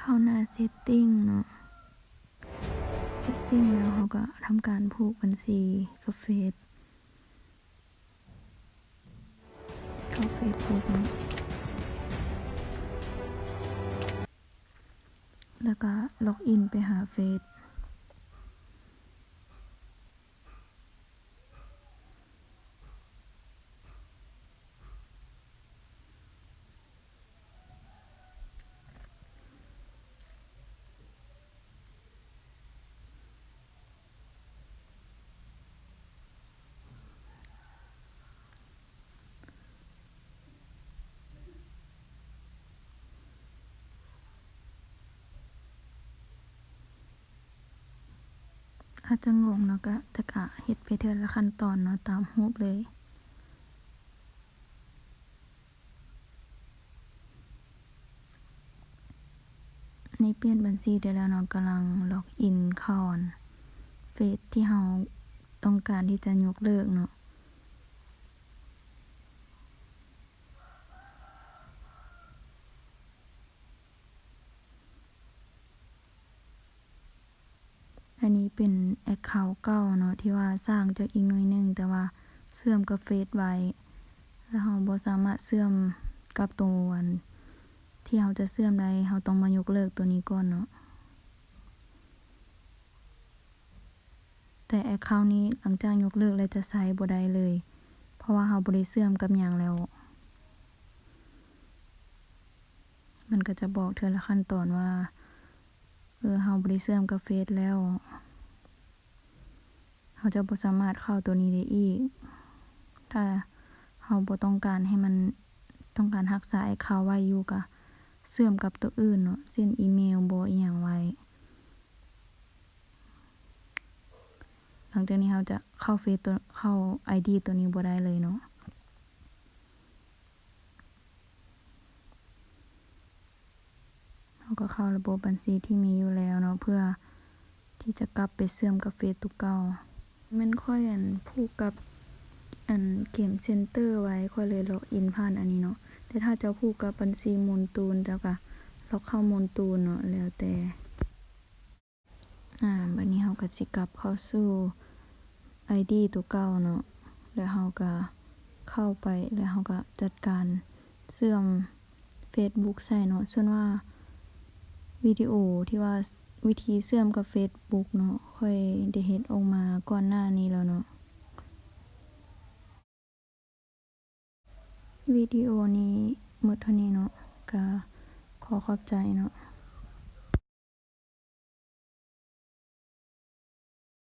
ເຂົ້າໜ້າເຊັດຕິ້ງເນາະ ເຊັດຕິ້ງແລ້ວເຮົາກໍທຳການຜູກບັນຊີກັບເຟສ ເຂົ້າເຟສບຸກເນາະ ແລ້ວກໍລັອກອິນໄປຫາເຟສ. ອາດຈະງົງເນາະ ກະ ແຕ່ກະເຮັດໄປເທື່ອລະຂັ້ນຕອນເນາະ ຕາມຮູບເລີຍ. ນີ້ປ່ຽນບັນຊີໄດ້ແລ້ວເນາະ ກຳລັງລັອກອິນເຂົ້າອັນເຟສທີ່ເຮົາຕ້ອງການທີ່ຈະຍົກເລີກເນາະ. ອັນນີ້ເປັນແອັກເຄົາເກົ່າເນາະ ທີ່ວ່າສ້າງຈາກອີກໜ່ວຍໜຶ່ງ ແຕ່ວ່າເຊື່ອມກັບເຟສໄວ້ ແລ້ວເຮົາບໍ່ສາມາດເຊື່ອມກັບໂຕອັນທີ່ເຮົາຈະເຊື່ອມໄດ້ ເຮົາຕ້ອງມາຍົກເລີກໂຕນີ້ກ່ອນເນາະ. ແຕ່ແອັກເຄົານີ້ ຫຼັງຈາກຍົກເລີກແລ້ວຈະໃຊ້ບໍ່ໄດ້ເລີຍ ເພາະວ່າເຮົາບໍ່ໄດ້ເຊື່ອມກັບຫຍັງແລ້ວ. ມັນກໍຈະບອກເທື່ອລະຂັ້ນຕອນວ່າ ເອີ ເຮົາບໍ່ໄດ້ເຊື່ອມກັບເຟສແລ້ວ ເຮົາຈະບໍ່ສາມາດເຂົ້າໂຕນີ້ໄດ້ອີກ. ຖ້າເຮົາບໍ່ຕ້ອງການໃຫ້ມັນ ຕ້ອງການຮັກສາແອັກເຄົາໄວ້ຢູ່ ກະເຊື່ອມກັບໂຕອື່ນເນາະ ເຊັ່ນອີເມວບໍ ອີຫຍັງໄວ້. ຫຼັງຈາກນີ້ເຮົາຈະເຂົ້າເຟສໂຕ ເຂົ້າໄອດີໂຕນີ້ບໍ່ໄດ້ເລີຍເນາະ. ເຮົາກໍເຂົ້າລະບົບບັນຊີທີ່ມີຢູ່ແລ້ວເນາະ ເພື່ອທີ່ຈະກັບໄປເຊື່ອມກັບເຟສໂຕເກົ່າ. ແມ່ນຂ້ອຍ ອັນ ຜູກກັບ ອັນ ເກມເຊັນເຕີໄວ້ ຂ້ອຍເລີຍລັອກອິນຜ່ານອັນນີ້ເນາະ. ແຕ່ຖ້າເຈົ້າຜູກກັບບັນຊີມູນຕູນ ເຈົ້າກໍລັອກເຂົ້າມູນຕູນເນາະ ແລ້ວແຕ່. ອາ ບັດນີ້ເຮົາກໍຊິກັບເຂົ້າສູ່ໄອດີໂຕເກົ່າເນາະ ແລ້ວເຮົາກໍເຂົ້າໄປ ແລ້ວເຮົາກໍຈັດການເຊື່ອມເຟສບຸກໃສ່ເນາະ. ສ່ວນວ່າວິດີໂອທີ່ວ່າວິທີເຊື່ອມກັບເຟສບຸກເນາະ ຂ້ອຍໄດ້ເຮັດອອກມາກ່ອນໜ້ານີ້ແລ້ວເນາະ. ວິດີໂອນີ້ໝົດເທົ່ານີ້ເນາະ ກະຂໍຂອບໃຈເນາະ